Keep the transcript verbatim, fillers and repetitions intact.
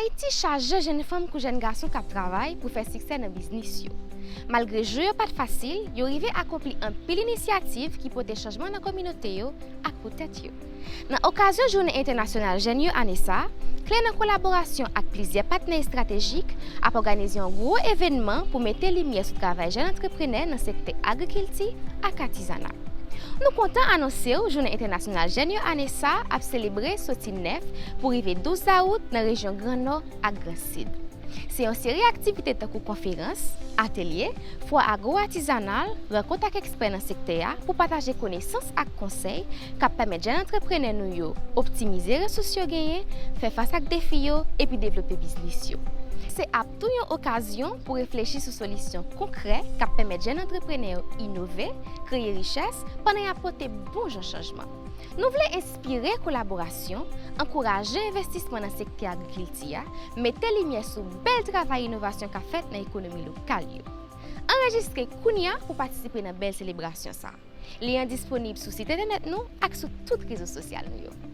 Ayiti chaje jèn fanm kou jèn gason k ap travay pou fè siksè nan biznis yo. Malgre jou yo pa t fasil, yo rive akonpli anpil inisyativ ki pote chanjman nan kominote yo ak pou tèt yo. Nan okazyon Jounen Entènasyonal Jèn yo ane sa a, Kle nan kolaborasyon ak plizyè patnè estratejik ap òganize yon gwo evènman pou mete limyè sou travay jèn antreprenè nan sektè agrikilti ak atizana. Nou kontan anonse w Jounen Entènasyonal Jèn yo ane sa a ap selebre soti nèf pou rive douz dawout nan rejyon Gran Nò ak Gran Sid. Se yon seri aktivite tankou konferans, atelye, fwa agwo-atizanal, rankont ak ekspè nan sektè a pou pataje konesans ak konsèy k ap pèmèt jèn antreprenè nou yo optimize resous yo genyen, fè fas ak defi yo, epi devlope biznis yo. Se ap tou yon okazyon pou reflechi sou solisyon konkrè k ap pèmèt jèn antreprenè yo inove, kreye richès, pandan y ap pote bon jan chanjman. Nou vle enspire kolaborasyon, ankouraje envestisman nan sektè agrikilti a, mete limyè sou bèl travay inovasyon k ap fèt nan ekonomi lokal yo. Anrejistre kounye a pou patisipe nan bèl selebrasyon sa a. Lyen an disponib sou sit entènèt nou ak sou tout rezo sosyal nou yo.